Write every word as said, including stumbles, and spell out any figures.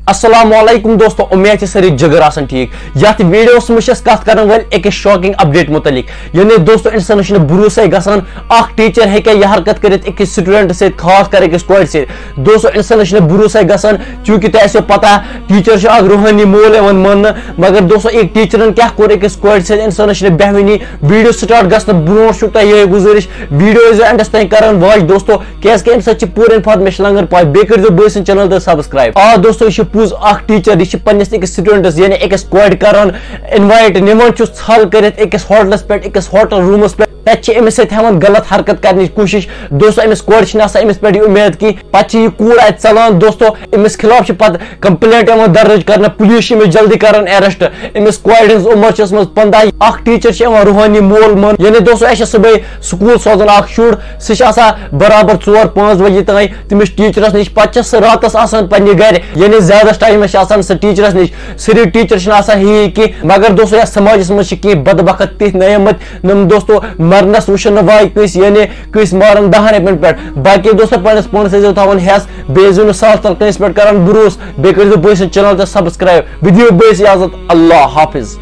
السلام علیکم دوستو، امید چھِ سٲری جگر آسان ٹھیک۔ یتھ ویڈیوس منٛز چھِ أسۍ کتھ کرن وٲلۍ أکِس شاکنگ اپڈیٹ متعلق، یعنی دوستو، انسانس چھُنہٕ بھروسے گژھان اکھ ٹیچر ہیٚکیٛاہ یہِ حرکت کٔرِتھ أکِس سٹوڈنٹ سۭتۍ، خاص کر أکِس کورِ سۭتۍ۔ دوستو، انسانس چھُنہٕ بھروسے گژھان، چونکہ تۄہہِ آسیو پتہ ٹیچر چھُ اکھ روحانی مول یِوان ماننہٕ، مگر دوستو، أکۍ ٹیچرن کیٛاہ کوٚر أکِس کورِ سۭتۍ، انسانس چھُنہٕ بیہوٲنی۔ ویڈیو سٹارٹ گژھنہٕ برونٛٹھ چھُ تۄہہِ یِہوٚے گُزٲرِش، ویڈیو ٲسۍزیو اینڈس تام کران واچ دوستو، کیازِ کہِ امہِ سۭتۍ چھِ پوٗرٕ انفارمیشن لگان پاے۔ بیٚیہِ کٔرۍزیو بٲے سٕنٛدِ چینل تہِ سبسکرائب۔ آ دوستو، یہِ چھُ پوٚز، اکھ ٹیچر، یہِ چھُ پننِس أکِس سٹوڈنٹس یعنی أکِس کورِ کران انوائٹ، نِوان چھُس ژھل کٔرِتھ أکِس ہوٹلس پٮ۪ٹھ، أکِس ہوٹل روٗمس پٮ۪ٹھ۔ تتہِ چھِ أمِس سۭتۍ ہٮ۪وان غلط حرکت کرنٕچ کوٗشش۔ دوستو، أمِس کورِ چھِنہٕ آسان أمِس پٮ۪ٹھ یہِ اُمید کینٛہہ۔ پتہٕ چھِ یہِ کوٗر اتہِ ژلان۔ دوستو، أمِس خلاف چھِ پتہٕ کمپلینٹ یِوان درج کرنہٕ، پُلیٖس چھِ أمِس جلدی کران ایرسٹ۔ أمِس کورِ ہٕنٛز عمر چھِ ٲسمٕژ پنٛداہ۔ اکھ ٹیچر چھِ یِوان روحٲنی مول ماننہٕ۔ یعنی دوستو، اَسہِ چھِ صُبحٲے سکوٗل سوزان اکھ شُر، سُہ چھِ آسان برابر ژور پانٛژھ بجے تام تٔمِس ٹیچرس نِش، پتہٕ چھِ سُہ راتس آسان پننہِ گرِ، یعنی زیادس ٹایمس چھِ آسان سُہ ٹیچرس نِش۔ سٲری ٹیچر چھِنہٕ آسان ہِوی کینٛہہ، مگر دوستو، یتھ سماجس منٛز چھِ کینٛہہ بدبخت تِتھۍ نٔیمٕتۍ، یِم دوستو مرنس وٕچھن نہٕ واے کٲنٛسہِ، یعنی کٲنٛسہِ مارن دہن رۄپین پٮ۪ٹھ۔ باقی دوستو، پننِس پانس ٲسۍزیو تھاوان ہٮ۪س، بیٚیہِ ٲسۍزیو نہٕ سہل سہل کٲنٛسہِ پٮ۪ٹھ کران بروسہٕ۔ بیٚیہِ کٔرۍزیو بٲے سٕنٛدِ چینل تہِ سبسکرائب۔ ویڈیو بٲے اجازت، اللہ حافظ۔